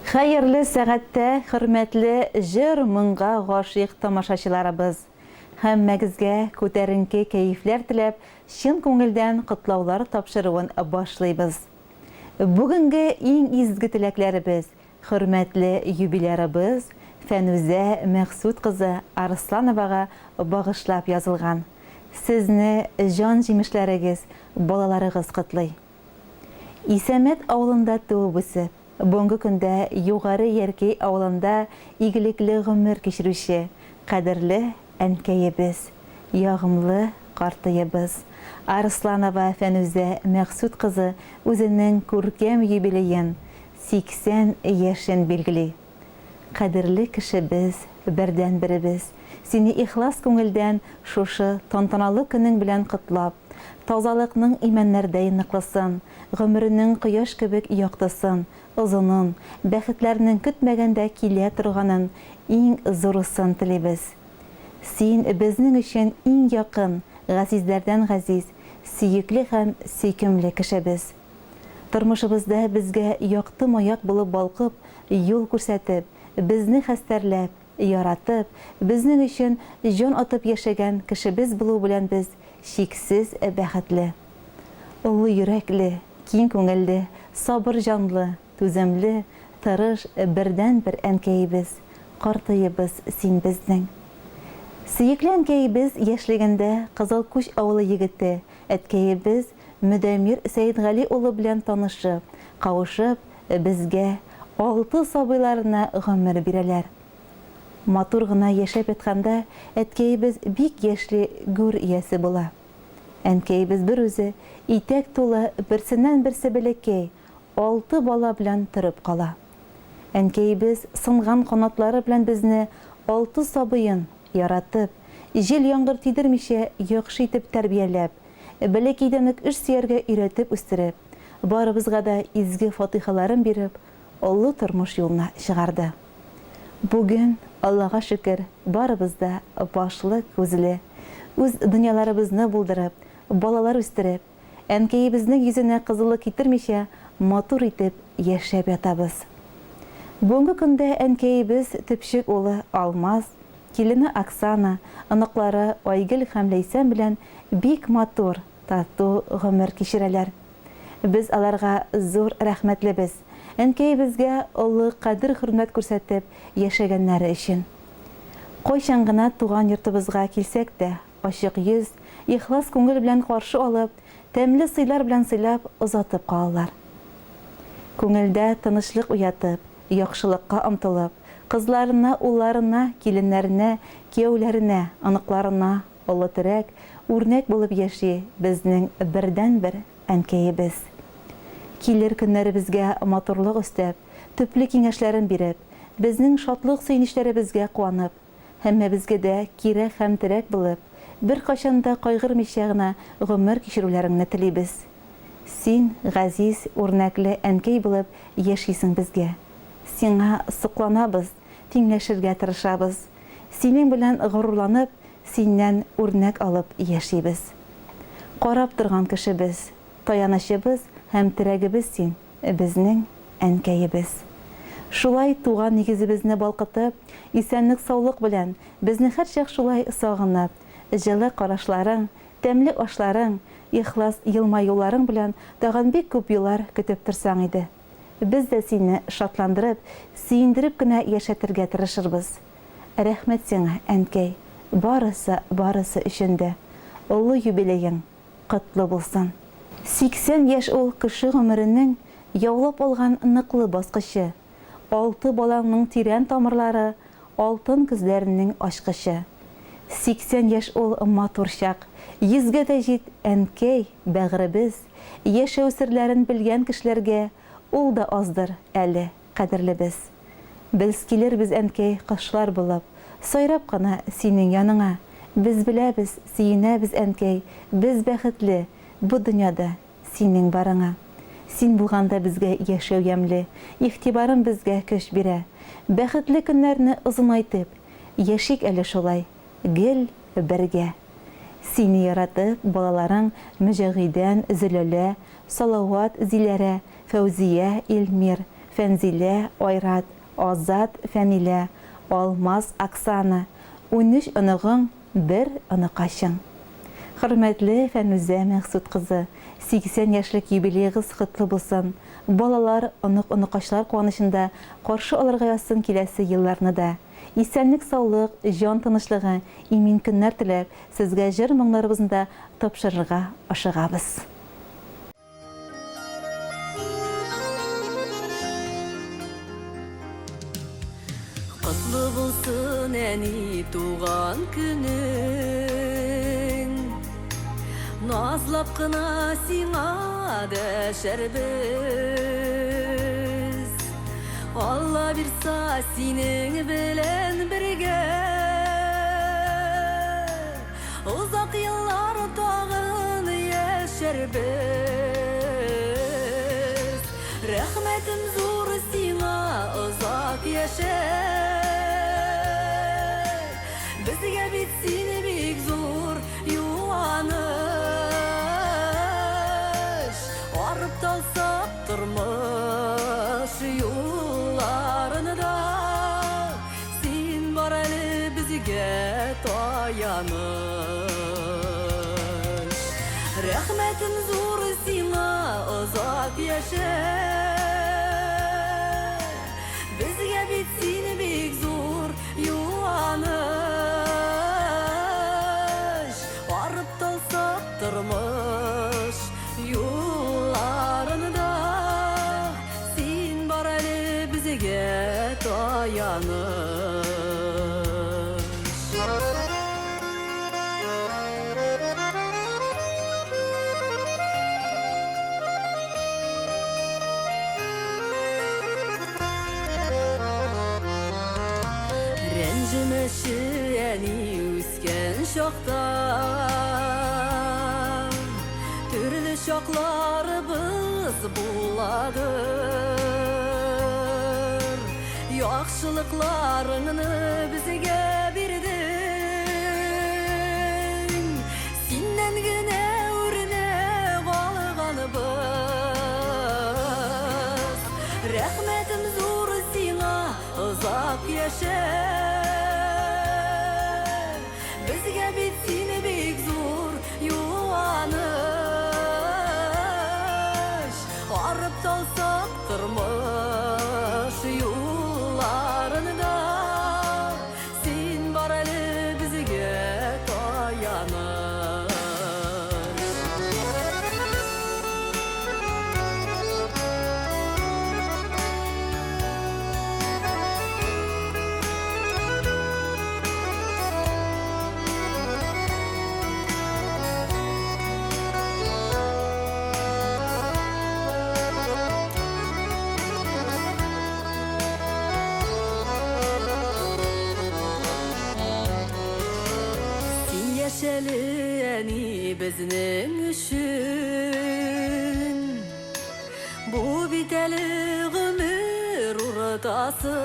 Хәерле сәгатьтә, хөрмәтле җыр-моңга гашыйк тамашачыларыбыз! Һәммәгезгә күтәренке кәефләр теләп, чын күңелдән котлаулар тапшыруын башлыйбыз. Бүгенге иң изге теләкләребез хөрмәтле юбилярыбыз Фәнүзә Мәгъсүт кызы Арслановага багышлап язылган. Сезне җан җимешләрегез, балаларыгыз котлый. Исәмәт авылында туып-үсеп, бүгенге көндә Югары Яркәй авылында игелекле гомер кичерүче кадерле әнкәебез, ягымлы картыебыз Арсланова Фәнүзә Мәгъсүт кызы үзенең күркәм юбилеен, 80 яшен билгели. Кадерле кешебез, бердәнберебез, сине ихлас күңелдән шушы тантаналы көнең белән котлап, тазалыкның имәннәрдәй ныклысын, гомеренең кояш кебек яктысын, озынын, бәхетләрнең көтмәгәндә килә торганын, иң зурысын телибез. Син безнең өчен иң якын, газизләрдән газиз, сөекле һәм сөйкемле кешебез. Тормышыбызда безгә якты маяк булып балкып, юл күрсәтеп, безне хәстәрләп, яратып, безнең өчен җан атып яшәгән кешебез булуы белән без чиксез бәхетле. Олы йөрәкле, киң күңелле, сабыр җанлы, түземле, тырыш бердәнбер әнкәебез, картыебыз син безнең. Сөекле әнкәебез яшьлегендә Кызыл Күч авылы егете, әткәебез Мөдәмир Сәетгали улы белән танышып, кавышып, безгә, алты сабыйларына гомер бирәләр. Матур гына яшәп ятканда, әткәебез бик яшьли гүр иясе була. Әнкәебез берүзе, итәк тулы, берсеннән-берсе бәләкәй, алты бала белән торып кала. Әнкәебез сынган канатлары белән безне, алты сабыен, яратып, җил-яңгыр тидермичә яхшы итеп тәрбияләп, Бәләкәйдән үк эш сөяргә өйрәтеп үстереп, барыбызга да изге фатыйхаларын биреп, олы тормыш юлына чыгарды. Бүген, Аллага шөкер, барыбыз да башлы-күзле, үз дөньяларыбызны булдырып, балалар үстереп, әнкәебезнең йөзенә кызыллык китермичә, матур итеп яшәп ятабыз. Бүгенге көндә әнкәебез төпчек улы Алмаз, Килене Оксана, оныклары Айгөл һәм Ләйсән белән бик матур, тату гомер кичерәләр. Без аларга зур рәхмәтлебез, әнкәебезгә олы кадер-хөрмәт күрсәтеп яшәгәннәре өчен. Кайчан гына туган йортыбызга килсәк тә, ачык йөз, ихлас күңел белән каршы алып, тәмле сыйлар белән сыйлап озатып калалар. Күңелдә тынычлык уятып, яхшылыкка омтылып, кызларына, улларына, киленнәренә, кияүләренә, оныкларына олы терәк, үрнәк булып яши безнең бердәнбер әнкәебез. Килер көннәребезгә матурлык өстәп, төпле киңәшләрен биреп, безнең шатлык-сөенечләребезгә куанып, һәммәбезгә дә кирәк һәм терәк булып, беркайчан да кайгырмыйча гына гомер кичерүләреңне телибез. Син, газиз, үрнәкле әнкәй булып яшисең безгә. Сиңа сокланабыз, тиңләшергә тырышабыз. Синең белән горурланып, синнән үрнәк алып яшибез. Карап торган кешебез, таянычыбыз һәм терәгебез син, безнең әнкәебез. Шулай туган нигезебезне балкытып, исәнлек-саулык белән, безне һәрчак шулай сагынып, җылы карашларың, тәмле ашларың, ихлас елмаюларың белән тагын бик күп еллар көтеп торсаң иде. Без дә сине шатландырып, сөендереп кенә яшәтергә тырышырбыз. Рәхмәт сиңа, әнкәй, барысы, барысы өчен дә. Олы юбилеең котлы булсын! 80 яшь ул кеше гомеренең яулап алган ныклы баскычы, алты балаңның тирән тамырлары, алтын көзләренең ачкычы. 80 яшь ул матур чак, йөзгә дә җит, әнкәй, бәгыребез, яшәү серләрен белгән кешеләргә ул да аздыр әле, кадерлебез. Без килербез, әнкәй, кошлар булып, сайрап кына синең яныңа. Без беләбез, сөенәбез, әнкәй, без бәхетле, бу дөньяда синең барыңа. Син булганда безгә яшәү ямьле, игътибарың безгә көч бирә. Бәхетле көннәрне озынайтып, яшик әле шулай, гел бергә. Сине яратып, балаларың Мөҗәгыйдән, Зөләлә, Салават, Зиләрә, Фәүзия, Илмир, Фәнзилә, Айрат, Азат, Фәнилә, Алмаз, Оксана, 13 оныгың, бер оныкачың. Хөрмәтле Фәнүзә Мәгъсүт кызы, 80 яшьлек юбилеегыз котлы булсын! Балалар, онык-оныкачлар куанычында каршы алырга язсын киләсе елларны да. Исәнлек-саулык, җан тынычлыгы, имин көннәр теләп, сезгә җыр-моңнарыбызны да тапшырырга ашыгабыз. Котлы булсын, әни, туган көнең. Назлап кына сиңа дәшәрбез. Алла бирса, синең белән бергә Озак еллар тагын яшәрбез. Рәхмәтем зур сиңа, озак яшә. Безгә бит син бик зур юаныч. Арып талсак тормыш юлларында, Син бар әле безгә таяныч. Рәхмәтем зур сиңа, озак яшә. Безгә бит син бик зур юаныч. Арып талсак тормыш юлларында, Син бар әле безгә таяныч. Рәнҗемәче, әни, үскән чакта. Төрле чакларыбыз буладыр. Яхшылыкларыңны безгә бирдең. Синнән генә үрнәк алганыбыз. Рәхмәтем зур сиңа, озак яшә. Безгә бит син бик зур юаныч. Арып талсак тормыш юлларында, син бар әле безгә таяныч. Син яшәле, әни, безнең өчен. Бу бит әле гомер уртасы.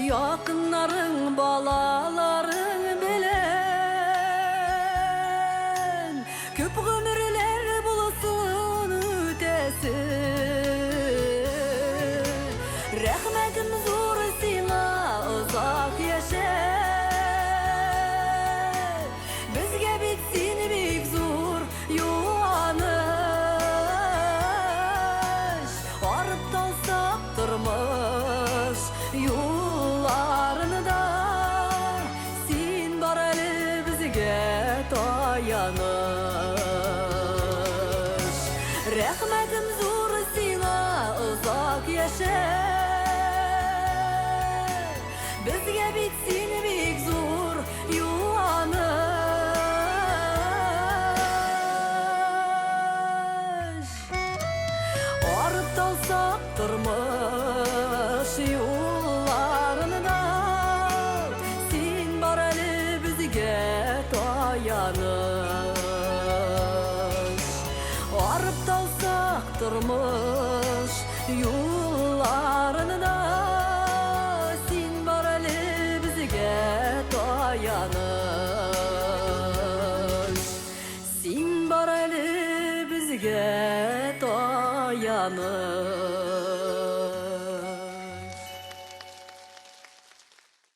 Якыннарың, балаларың белән күп гомерләр булсын үтәсе. Рәхмәтем зур сиңа, озак яшә. Безгә бит син бик зур юаныч. Арып талсак тормыш юлларында, син бар әле безгә таяныч. Рәхмәтем зур сиңа, озак яшә. Безгә бит син бик зур юаныч. Арып талсак тормыш юлларында, син бар әле безгә таяныч. Арып талсак тормыш юлларында, син бар әле безгә таяныч. Син бар әле безгә таяныч. таянып.